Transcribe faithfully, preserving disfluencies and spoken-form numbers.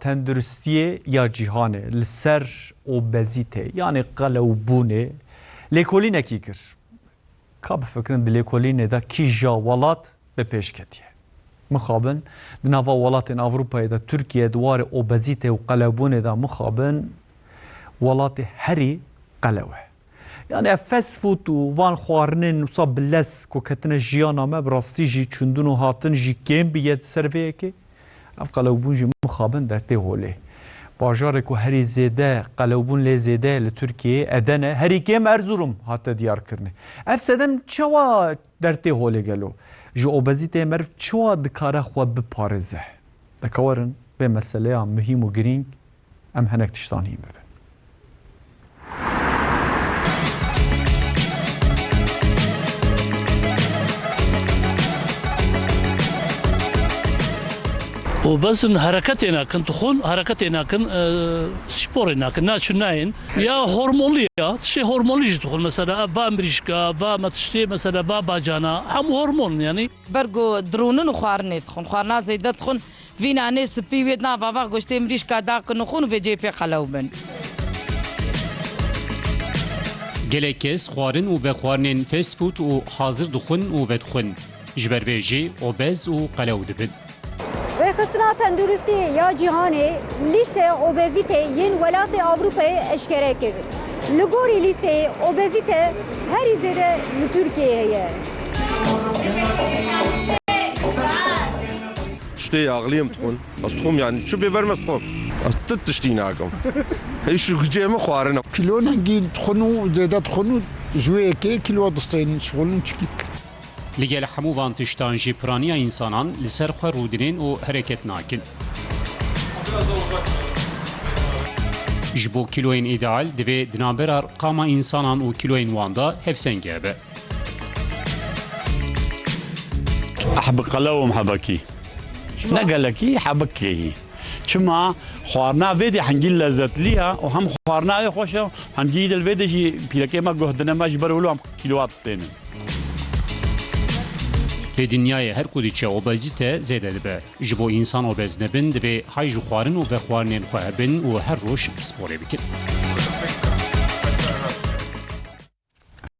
Tenduristiyê ya Cîhanê li ser obezîteyê, yanî qelewbûnê, lêkolînekî kir. Ka bifikirin, di lêkolînê de kîja welat bi pêş ketiye? Mixabin, di nava welatên Ewropayê de Tirkiye di warê obezîte û qelewbûnê de mixabin welatê herî qelew e. Yani ev fast food û van xwarinên wisa bi lez ku ketine jiyana me, bi rastî jî çûndin û hatin jî kêm biye di ser vê yekê. Ev qelewbûn jî mixabin dertê holê. Bajarê ku herî zêde qelewbûn lê zêde ye li Tirkiyeyê Edene, herî kêm Erzurum hate diyarkirinê. Ev sedem çawa dertê holê gelo? Ji obezîteyê meriv çawa dikare xwe biparêze? De ka werin vê meseleya muhîm û girîng em hinek tiştan hîn bibin. Û bezin hereketê nakin, dixwin hereketê nakin, e, sporê nakin, naçin nayên. Ya hormonlî ya, tiştê hormonlî jî dixwin. Mesela, va mirîşka, va me tiştê, mesela, va bacana, hemû hormon, yani. Ber ku dirûnin û xwarinê dixwin, xwarina zêde dixwin, vî nanê spî wê nava va goştê mirîşka dakin û xwin û vê cê pê qelew bin. Gelek kes xwarin û vexwarinên fast food û hazir dixwin û vedixwin. Ji ber vê jî obez û qelew dibin. Rêxistina Tenduristî ya Cîhanê lîstê obezîtê yên welatê Ewropayê eşkere kir. Li gorî lîsteyê obezîte herî zêde li Tirkiyeyê heye. Tiştê yaxliyê em dixwin. Ez dixwim, yani çi bê ber me ez dixwim. Ez tu tiştî nakim. Hêj û gicê min xwarin e. Kîlo hingî dixwin û zêde dixwin û ji wê yekê kîlo distênin, şixulin çikî dikin. Li gel hemû van tiştan jî piraniya însanan li ser xwe rûdinên û hereket nakin. Ji bo kîloyên îdeal divê di navbera qama însanan û kîloyên wan de hevsengê be. Eh, bi qelewim hebekî. Ne gelekî, hebekê yî. Çima xwarina vê de hingî lezzetlî ya û hem xwarina wê xweş e, hingî de li vê de jî pîrekê me guh dine me ji ber wilo em kîlowa distênin. Li dinyayê her ku diçe obezîte zêde dibe. Ji bo însan obez nebin, divê hay ji xwarin û vexwarinên xwe hebin û her roj sporê bikin.